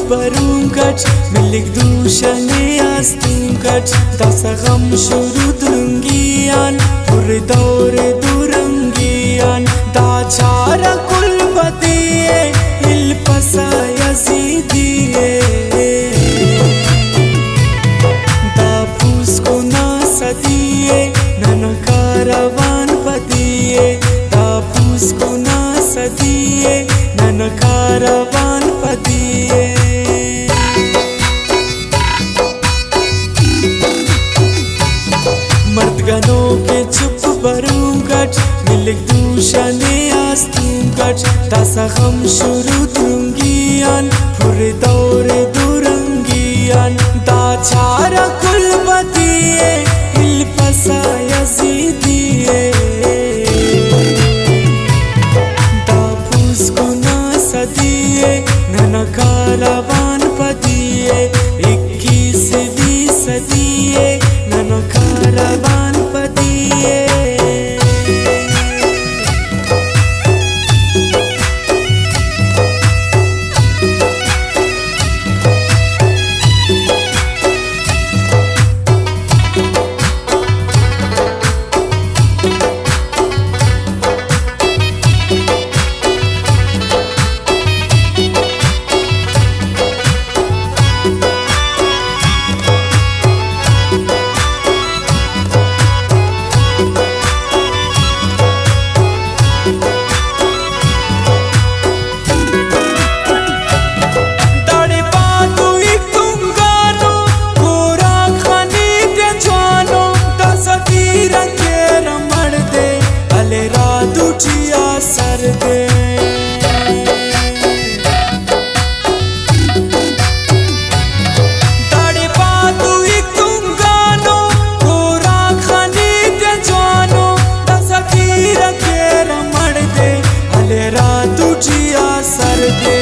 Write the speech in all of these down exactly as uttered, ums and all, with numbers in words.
بروم کٹ، ملک دوشن آستونک اٹ، داسہ غم شروع درنگی آن، پر دور درنگی آن، دا چارہ کل بدی ءِ، الپسہ یزیدی ءِ۔ دا پوسکنا صدی ءِ، ننا کاروان پدی ءِ، دا پوسکنا صدی ءِ، ننا کاروان پدی ءِ۔ مرد گنوک ءِ چپ بروم کٹ، ملک دوشن آستونک اٹ، داسہ غم شروع درنگی آن، پر دور درنگی آن، دا چارہ کل بدی ءِ، الپسہ یزیدی ءِ۔ دا پوسکنا صدی ءِ، ننا کاروان پدی ءِ، اکیسویں صدی ءِ، ننا کاروان پدی ءِ۔ داڑے بادوئی تنگانو، خوراک خنیک جوانو، داسہ دیر کیرہ مڑدے، ہلیرہ دوٹی آ سر دے۔ داڑے بادوئی تنگانو، خوراک خنیک جوانو، داسہ دیر کیرہ مڑدے، ہلیرہ دوٹی آ سر دے۔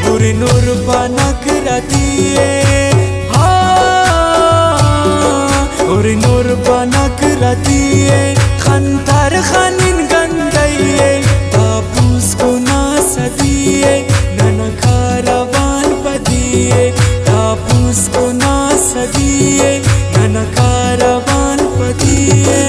ہر نور پنک ردی ءِ، ہا، ہر نور پنک ردی ءِ، خنتر خننگ گندئی ءِ، دا پوسکنا صدی ءِ، ننا کاروان پدی ءِ، دا پوسکنا صدی ءِ، ننا کاروان پدی ءِ۔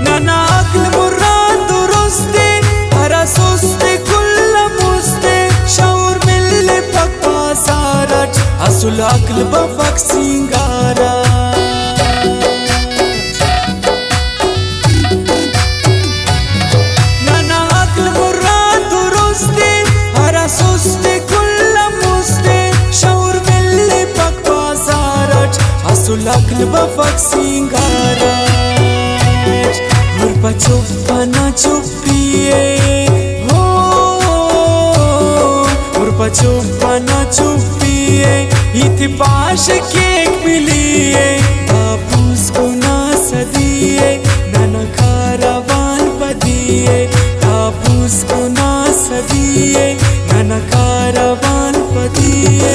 ننا عقل مراد درست ءِ، ہرا سست ءِ کل آن مست ءِ، شعور ملپک بازار اٹ، اصل عقل بفک سینگار اٹ۔ ننا عقل مراد درست ءِ، ہرا سست ءِ کل آن مست ءِ، شعور ملپک بازار اٹ، اصل عقل بفک سینگار اٹ۔ ہر پہ چپ ئنا چپی ءِ، ہو، ہر پہ چپ ئنا چپی ءِ، ہیت پاش کیک ملی ءِ، دا پوسکنا صدی ءِ، ننا کاروان پدی ءِ، دا پوسکنا صدی ءِ، ننا کاروان پدی ءِ۔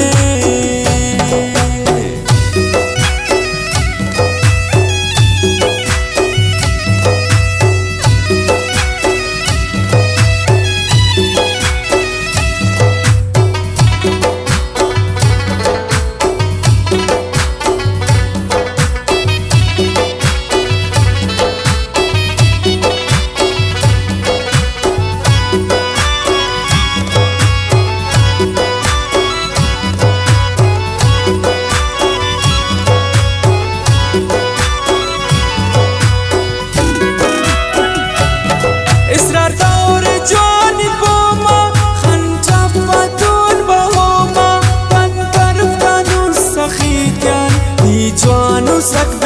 اسرار دور جوان پوما، خن ٹپ تون بہوما، پن کرفتا نسخی تیان، نی جوان و سک